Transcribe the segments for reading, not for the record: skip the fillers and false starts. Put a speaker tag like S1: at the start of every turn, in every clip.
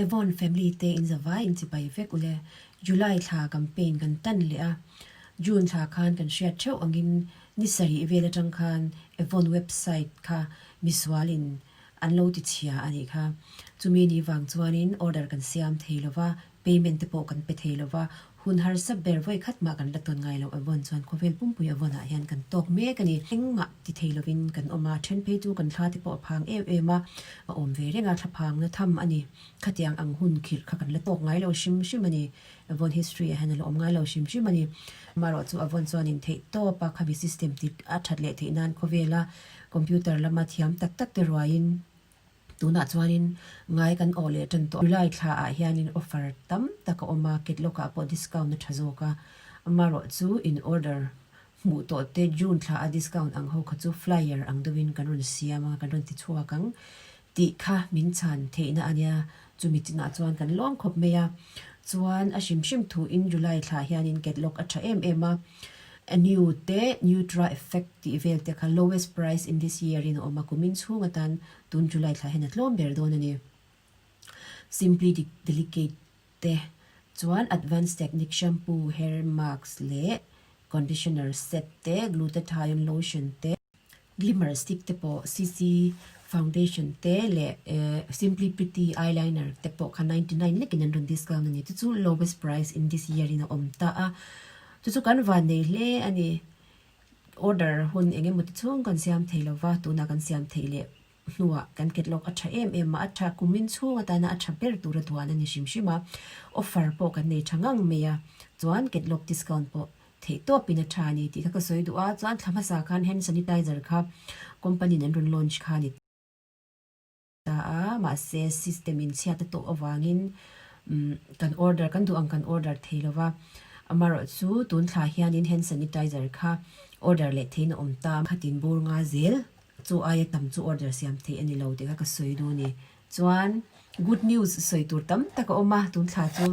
S1: Avon family te in zavai in chibai vek ule. July thla campaign kan tan leh a, June thla khan kan hriat theuh angin ni sarih vel atang khan Avon website kha misual in an lo ti chhia a nih kha. Chumi ni vang chuanin order kan siam thei lova, payment te pawh kan pe thei lova, hun harsa ber vawi khat mah kan la tawn ngai loh Avon chuan khawvel pumpui Avon ah hian kan tawk mek a ni. Engmah ti thei lovin kan awm a, then phei chu kan thla te pawh a phang em em a, a awm ve reng a, thla phangna tham a ni. Khatiang ang hun khirh kha kan la tawk ngai lo hrim hrim a ni. Avon history ah hian a la awm ngai lo hrim hrim a ni. Amaherawh chu Avon chuan in theih tawp a, khami system ti a that leh theih nan khawvela computer lama thiam tak tak te ruaiin tunah chuanin ngai kan awh leh tan tawh. July thla ah hianin offer tam tak a awm a, catalog ah pawh discount a tha zawk a, amaherawh chu in order hmuh tawh te June thla a discount ang ho kha chu flyer ang deuhin kan rawn siam a, kan rawn ti chhuak ang tih kha min chhan theihna a nia, chumi chinah chuan kan lawm khawp mai a. Chuan a hrim hrim thuin July thla hianin catalog a tha em em a, a new te Nutra Effect tih vel te kha lowest price in this year in a awm a, kumin chhung atan tun July thla hian a tlawm ber dawn a ni. Simply Delicate te chuan Advanced Technique shampoo, hair mask leh conditioner set te, glutathione lotion te, glimmer stick te pawh, CC foundation te leh Simply Pretty eyeliner te pawh kha 99 lekin an rawn discount a ni. Chu chu lowest price in this year in a awm ta a, chu chu kan van nei hle a ni. Order hun eng emaw ti chhung kan siam thei lova, tunah kan siam theih leh hnuah kan catalog a tha em em a, a tha kumin chhung atana a tha ber tura duan a ni hrim hrim a, offer pawh kan nei tha ngang mai a, chuan catalog discount pawh theih tawpin a tha a ni tih kha ka sawi duh a, chuan thla hmasa khan hand sanitizer kha company in an rawn launch kha a ni ta a, mahse system in chhiat a tawh avangin kan order kan duh ang kan order thei lo va, amaherawh chu tun thla hianin hand sanitizer kha order leh theiin a awm ta, khatin bur nga zel. Chu aia tam chu order siam theih a ni lo tih kha ka sawi duh a ni. Chuan good news sawi tur tam tak a awm a, tun thla chu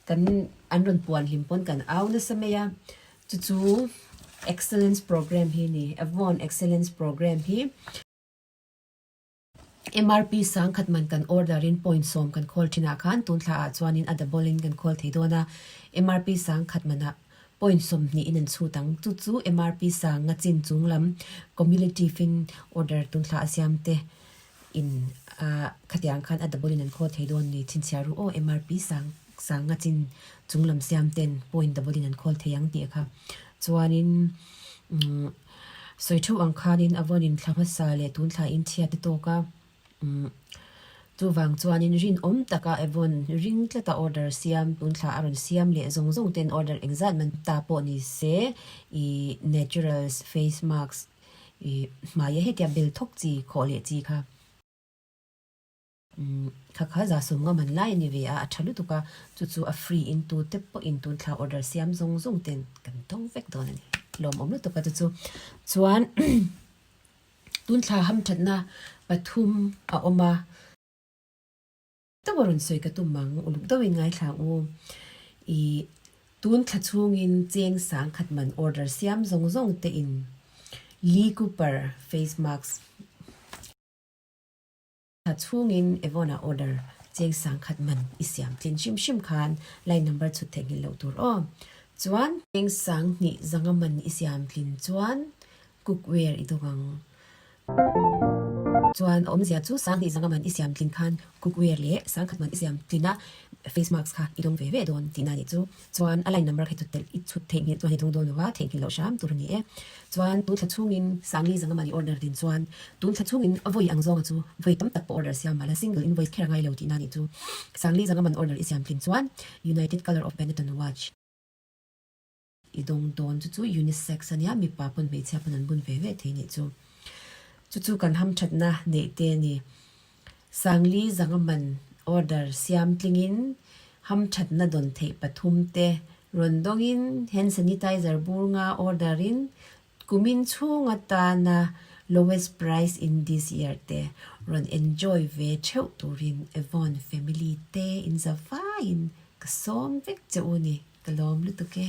S1: kan an rawn puan hlim pawn kan au nasa mai a, chu chu excellence program hi a ni, Avon excellence program hi. MRP sangkhat man kan order in point sawm kan khawl thin ah khan tun thla ah chuanin a double in kan khawl thei dawn a, MRP sangkhat man ah Point 20 in an chhut ang. Chu chu MRP sanga chin chung lam cumulative in order tun thla a siam te in a khatiang khan a double in an khawl thei dawn ni chhinchhiah ru aw MRP sang sanga chin chung lam siam ten point double in an khawl thei ang tih kha chuanin umm sawi theuh ang khanin a vawn in thla hmasa leh tun thla in chhiat te tawk a. Chuvang chuanin rinawm taka Avon ring tlata order siam tun thla a rawn siam leh zawng zawng ten order engzat man ta pawh ni se ih naturals face mask ih hmaia hetia bel thawk chi khawh leh chi kha kha kha za sawm nga man lai a ni ve a a tha lutuk a chu chu a free in tu te pawhin tun thla order siam zawng zawng ten kan dawng vek dawn a ni lawmawm lutuk a chu chu chuan. Tun thla hamthatna pathum a awm a. Deuh a rawn sawi ka tum ang, uluk deuhin ngaithla ang u. I tun thla chhungin cheng sangkhat man order siam zawng zawng te in Lee Cooper face mask Thla chhungin Evona order cheng sangkhat man i siam tlin hrim hrim khan line number chhut theihnghilh loh tur aw. Chuan. Cheng sanghnih zanga man i siam tlin chuan cookware i dawng ang. Chuan a awmzia chu sanghnih zanga man i siam tlin khan cookware leh sangkhat man i siam tlin a face mask kha i dawng ve ve dawn tihna a nih chu. Chuan a line number kha i chhut telh i chhut theihnghilh chuan i dawng dawn lo a, theihnghilh loh hram tur a ni e. Chuan tun thla chhungin Sangli zanga mani order din chuan tun thla chhungin a vawi ang zawnga chu vawi tam tak pawh order siam mahla single invoice kher a ngai lo tihna a nih chu. Sangli zanga man order i siam tlin chuan United Colour of Benetton watch i dawng dawn chu chu unisex a nia mipa pawn hmeichhia pawn an bun ve ve thei nih chu. Chu chu kan hamthatna neih te a ni. Sangli zanga man order siam tlingin hamthatna dawn theih pathum te rawn dawngin hand sanitizer bur nga order in kumin chhung atana lowest price in this year te rawn enjoy ve theuh turin Avon family te in za vaiin ka sawm vek che u ni ka lawm lutuk e.